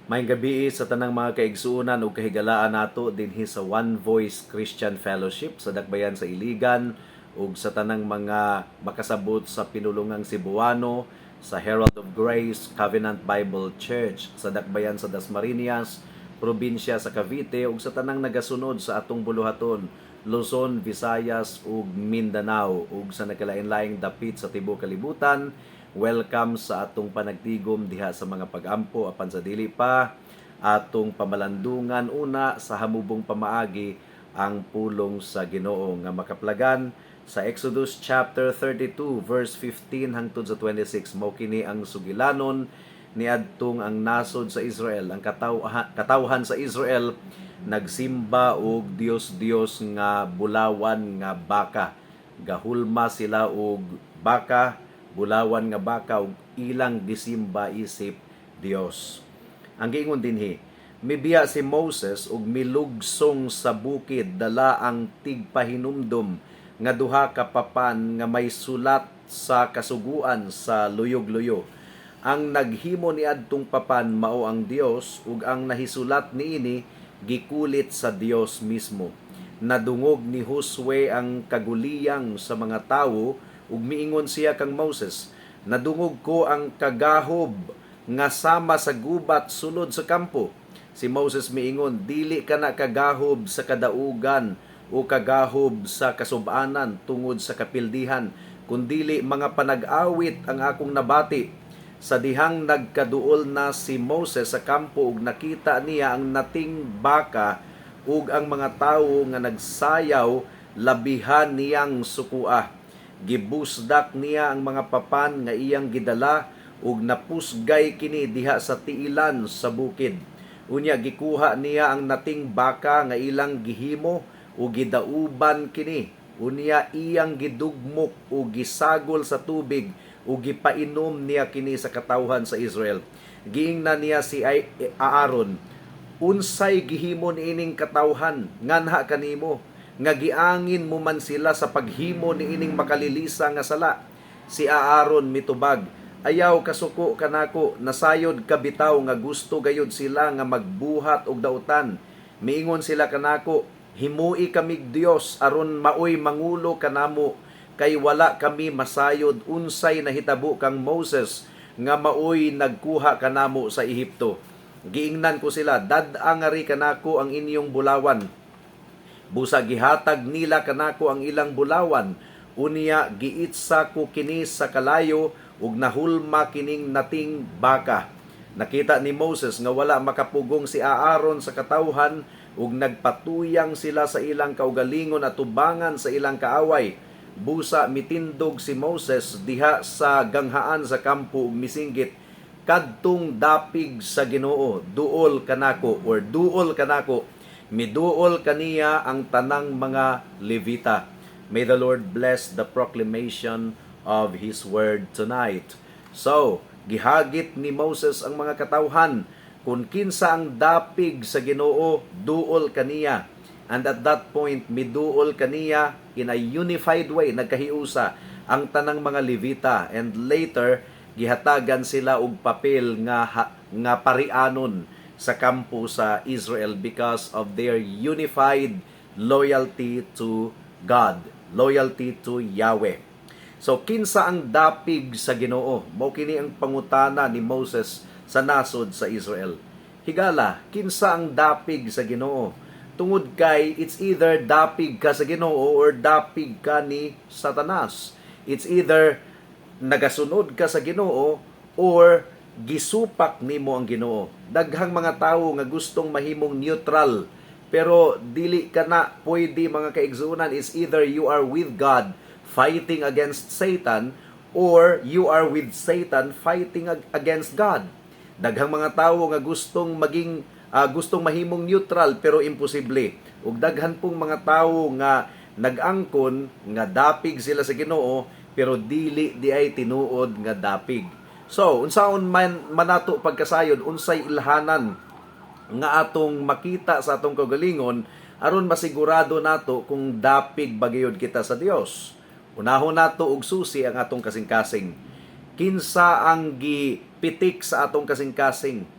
Maayong gabii sa tanang mga kaigsuonan ug kahigalaan nato dinhi sa One Voice Christian Fellowship sa Dakbayan sa Iligan ug sa tanang mga makasabot sa pinulungang Cebuano sa Herald of Grace Covenant Bible Church sa Dakbayan sa Dasmariñas, probinsya sa Cavite, ug sa tanang nagasunod sa atong buluhaton, Luzon, Visayas ug Mindanao, ug sa nagkalain-laing dapit sa tibuok kalibutan. Welcome sa atong panagtigom diha sa mga pagampo. Apan sa dili pa, atong pamalandungan una sa hamubong pamaagi ang pulong sa Ginoo nga makaplagan sa Exodus chapter 32 verse 15 hangtod sa 26. Mao kini ang sugilanon niadtong ang nasod sa Israel, ang katawhan sa Israel nagsimba og Dios-dios nga bulawan nga baka. Gahulma sila og baka, bulawan nga baka, ug ilang gisimba isip Dios. Ang giingon dinhi, mibiya si Moses ug milugsong sa bukid dala ang tigpahinumdom nga duha ka papan nga may sulat sa kasuguan sa luyog-luyo. Ang naghimo niadtong papan mao ang Dios, ug ang nahisulat niini gikulit sa Dios mismo. Nadungog ni Josue ang kaguliyang sa mga tawo ug miingon siya kang Moses, "Nadungog ko ang kagahob nga sama sa gubat sulod sa kampo." Si Moses miingon, "Dili kana kagahob sa kadaugan o kagahob sa kasubanan tungod sa kapildihan, kundili mga panag-awit ang akong nabati." Sa dihang nagkaduol na si Moses sa kampo ug nakita niya ang nating baka ug ang mga tawo nga nagsayaw, labihan niyang sukua. Gibusdak niya ang mga papan nga iyang gidala ug napusgay kini diha sa tiilan sa bukid. Unya gikuha niya ang nating baka nga ilang gihimo ug gidauban kini. Unya iyang gidugmok ug gisagol sa tubig ug gipainom niya kini sa katawhan sa Israel. Giingnan niya si Aaron, "Unsay gihimo niining katawhan? Nganha kanimo nga giangin mo man sila sa paghimo niining makalilisa nga sala?" Si Aaron mitubag, "Ayaw kasuko kanako, nasayod ka bitaw nga gusto gayud sila nga magbuhat og dautan. Miingon sila kanako, 'Himui kamig Dios aron maoy mangulo kanamo, kay wala kami masayod unsay nahitabo kang Moses nga maoy nagkuha kanamo sa Ehipto.' Giingnan ko sila, 'Dad-a ngari kanako ang inyong bulawan.' Busa gihatag nila kanako ang ilang bulawan. Unya giitsa ko kini sa kalayo ug nahulma kining nating baka." Nakita ni Moses nga wala makapugong si Aaron sa katawhan ug nagpatuyang sila sa ilang kaugalingon atubangan sa ilang kaaway. Busa mitindog si Moses diha sa ganghaan sa kampo ug misinggit, "Kadtong dapig sa Ginoo, duol kanako," or "Duol kanako." Miduol kaniya ang tanang mga Levita. May the Lord bless the proclamation of His word tonight. So, gihagit ni Moses ang mga katawhan, kung kinsa ang dapig sa Ginoo, duol kaniya. And at that point, miduol kaniya in a unified way, nagkahiusa ang tanang mga Levita, and later gihatagan sila og papel nga parianon sa kampo sa Israel because of their unified loyalty to God, loyalty to Yahweh. So kinsa ang dapig sa Ginoo? Mao kini ang pangutana ni Moses sa nasod sa Israel. Higala, kinsa ang dapig sa Ginoo? Tungod kay it's either dapig ka sa Ginoo or dapig ka ni Satanas. It's either nagasunod ka sa Ginoo or gisupak nimo ang Ginoo. Daghang mga tawo nga gustong mahimong neutral, pero dili ka na pwede, mga kaigsuonan. Is either you are with God fighting against Satan or you are with Satan fighting against God. Daghang mga tawo nga gustong mahimong neutral, pero imposible. Ug daghan pong mga tawo nga nag-angkon nga dapig sila sa Ginoo, pero dili diay tinuod nga dapig. So, unsaon man manato pagkasayod, unsay ilhanan nga atong makita sa atong kaugalingon aron masigurado nato kung dapig ba gayud kita sa Dios? Unahon nato og susi ang atong kasing-kasing. Kinsa ang gipitik sa atong kasing-kasing?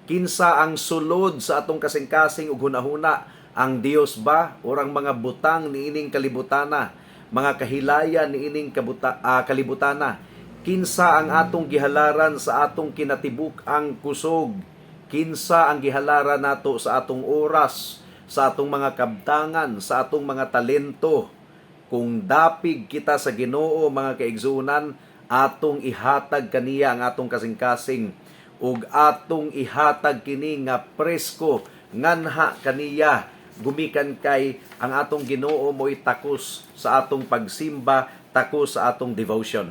Kinsa ang sulod sa atong kasing-kasing ug hunahuna? Ang Dios ba or ang mga butang niining kalibutana? Mga kahilayan niining kalibutana? Kinsa ang atong gihalaran sa atong kinatibuk-ang kusog? Kinsa ang gihalaran nato sa atong oras, sa atong mga kabtangan, sa atong mga talento? Kung dapig kita sa Ginoo, mga kaigsuonan, atong ihatag kaniya ang atong kasing-kasing ug atong ihatag kini nga presko nganha kaniya, gumikan kay ang atong Ginoo mo'y takos sa atong pagsimba, takos sa atong devotion.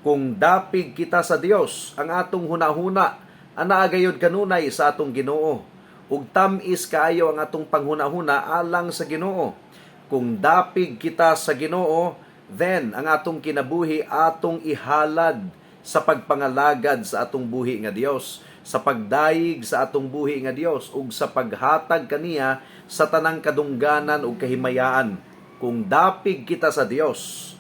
Kung dapig kita sa Dios, ang atong hunahuna anaa gayud kanunay sa atong Ginoo ug tam-is kaayo ang atong panghunahuna alang sa Ginoo. Kung dapig kita sa Ginoo, then ang atong kinabuhi atong ihalad sa pagpangalagad sa atong buhi nga Dios, sa pagdayeg sa atong buhi nga Dios ug sa paghatag kaniya sa tanang kadungganan ug kahimayaan. Kung dapig kita sa Dios,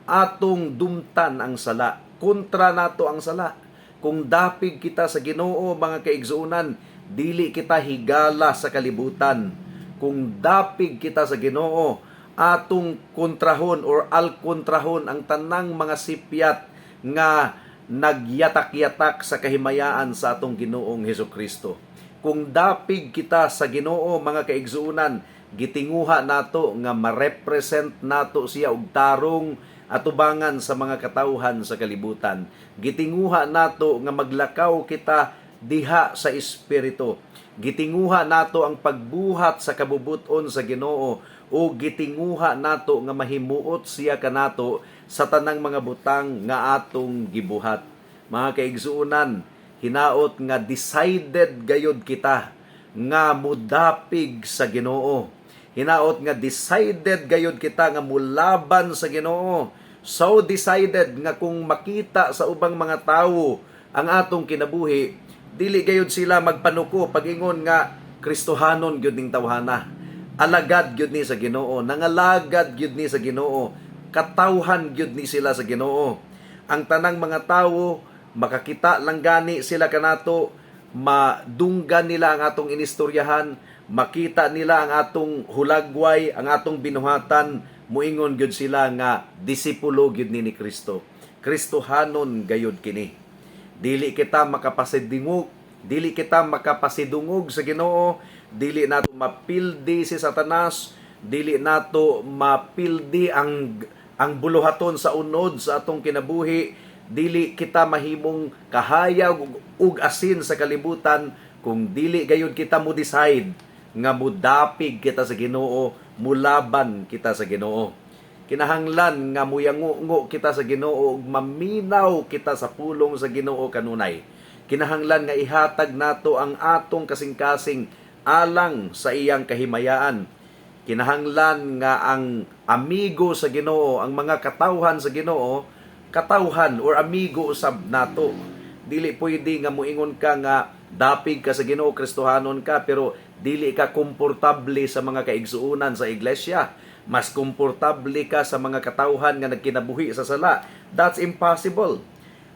atong dumtan ang sala, kontra nato ang sala. Kung dapig kita sa Ginoo, mga kaigsuonan, dili kita higala sa kalibutan. Kung dapig kita sa Ginoo, atong kontrahon or alkontrahon ang tanang mga sipyat nga nagyatak-yatak sa kahimayaan sa atong Ginoong Heso Kristo. Kung dapig kita sa Ginoo, mga kaigsuonan, gitinguha nato nga ma-represent nato siya og tarong atubangan sa mga katawhan sa kalibutan. Gitinguha nato nga maglakaw kita diha sa espiritu. Gitinguha nato ang pagbuhat sa kabubuton sa Ginoo o gitinguha nato nga mahimuot siya kanato sa tanang mga butang nga atong gibuhat. Mga kaigsuonan, hinaot nga decided gayod kita nga mudapig sa Ginoo. Hinaot nga decided gayod kita nga mulaban sa Ginoo. So decided nga kung makita sa ubang mga tawo ang atong kinabuhi, dili gayod sila magpanuko pag-ingon nga Kristohanon gyud ning tawhana. Alagad gyud ni sa Ginoo, nangalagad gyud ni sa Ginoo, katawhan gyud ni sila sa Ginoo. Ang tanang mga tawo makakita lang gani sila kanato, madunggan nila ang atong inistoryahan, makita nila ang atong hulagway, ang atong binuhatan, muingon gyud sila nga disipulo gyud ni Kristo. Kristohanon gayud kini. Dili kita makapasidungog, dili kita makapasidungog sa Ginoo, dili nato mapildi si Satanas, dili nato mapildi ang buluhaton sa unod sa atong kinabuhi, dili kita mahimong kahayag ug asin sa kalibutan kung dili gayud kita mo decide nga mudapig kita sa Ginoo, mulaban kita sa Ginoo. Kinahanglan nga muyango kita sa Ginoo ug maminaw kita sa pulong sa Ginoo kanunay. Kinahanglan nga ihatag nato ang atong kasing-kasing alang sa iyang kahimayaan. Kinahanglan nga ang amigo sa Ginoo, ang mga katawhan sa Ginoo, katawhan or amigo usab nato. Dili pwede nga muingon ka nga dapig ka sa Ginoo, Kristohanon ka, pero dili ka komportable sa mga kaigsuonan sa iglesia. Mas komportable ka sa mga katawhan nga nagkinabuhi sa sala. That's impossible.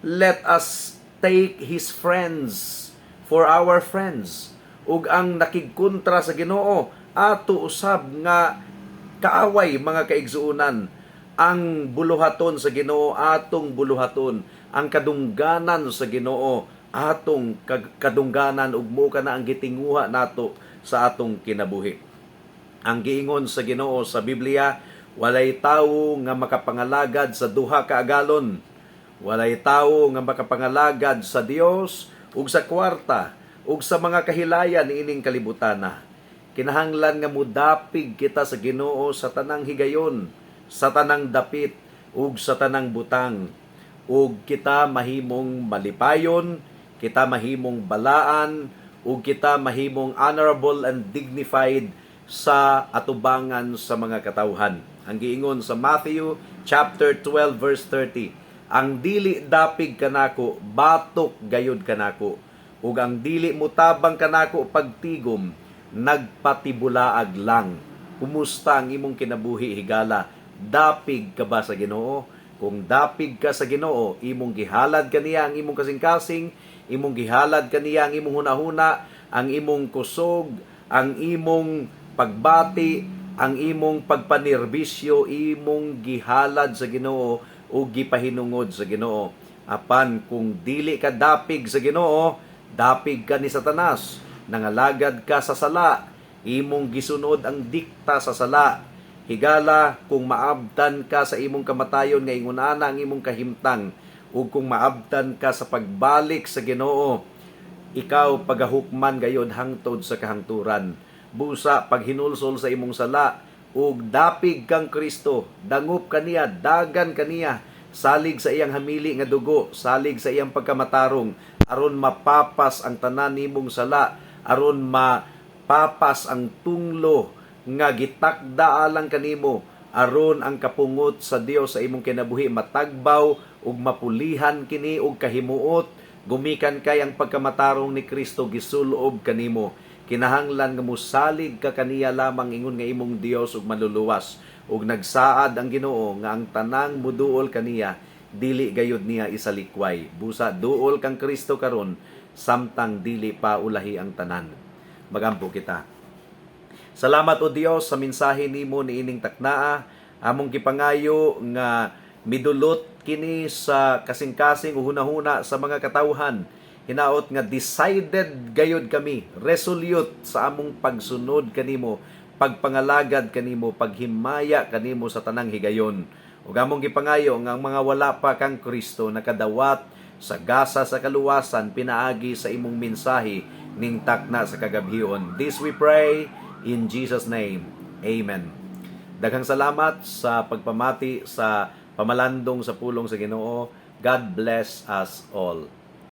Let us take his friends for our friends. Ug ang nakigkontra sa Ginoo, ato usab nga kaaway, mga kaigsuonan. Ang buluhaton sa Ginoo, atong buluhaton. Ang kadungganan sa Ginoo, atong kadungganan ug mao kana ang gitinguha nato sa atong kinabuhi. Ang giingon sa Ginoo sa Biblia, walay tawo nga makapangalagad sa duha ka agalon. Walay tawo nga makapangalagad sa Dios ug sa kwarta ug sa mga kahilayan niining kalibutana. Kinahanglan nga mudapig kita sa Ginoo sa tanang higayon, sa tanang dapit ug sa tanang butang. Ug kita mahimong malipayon, kita mahimong balaan, ug kita mahimong honorable and dignified sa atubangan sa mga katawhan. Ang giingon sa Matthew chapter 12 verse 30, "Ang dili dapig kanako, batok gayud kanako. Ug ang dili mutabang kanako pagtigom, nagpatibulaag lang." Kumusta ang imong kinabuhi, higala? Dapig ka ba sa Ginoo? Kung dapig ka sa Ginoo, imong gihalad kaniya ang imong kasing-kasing, Imong gihalad kaniya ang imong hunahuna, ang imong kusog, ang imong pagbati, ang imong pagpanerbisyo, imong gihalad sa Ginoo o gipahinungod sa Ginoo. Apan kung dili ka dapig sa Ginoo, dapig ka ni Satanas, nangalagad ka sa sala, imong gisunod ang dikta sa sala. Higala, kung maabtan ka sa imong kamatayon nga ingon ana ang imong kahimtang, ug kung maabtan ka sa pagbalik sa Ginoo, ikaw pagahukman gayod hangtod sa kahangturan. Busa paghinulsol sa imong sala ug dapig kang Kristo, dangop kaniya, dagan kaniya, salig sa iyang hamili nga dugo, salig sa iyang pagkamatarong, aron mapapas ang tanan nimong sala, aron mapapas ang tunglo nga gitakda alang kanimo, aron ang kapungot sa Dios sa imong kinabuhi matagbaw ug mapulihan kini og kahimuot gumikan kay ang pagkamatarong ni Kristo gisulob kanimo. Kinahanglan nga mosalig ka kaniya lamang ingon nga imong Dios ug Manluluwas, ug nagsaad ang Ginoo nga ang tanang muduol kaniya, dili gayud niya isalikway. Busa duol kang Kristo karon samtang dili pa ulahi ang tanan. Magampo kita. Salamat, O Dios, sa mensahe nimo niining taknaa. Among gipangayo nga midulot kini sa kasing-kasing o hunahuna sa mga katawhan. Hinaot nga decided gayud kami, resolute sa among pagsunod kanimo, pagpangalagad kanimo, paghimaya kanimo sa tanang higayon. Ug among gipangayo nga ang mga wala pa kang Kristo nakadawat sa gasa sa kaluwasan pinaagi sa imong mensahe ning takna sa kagabhion. This we pray in Jesus' name. Amen. Daghang salamat sa pagpamati sa pamalandong sa pulong sa Ginoo. God bless us all.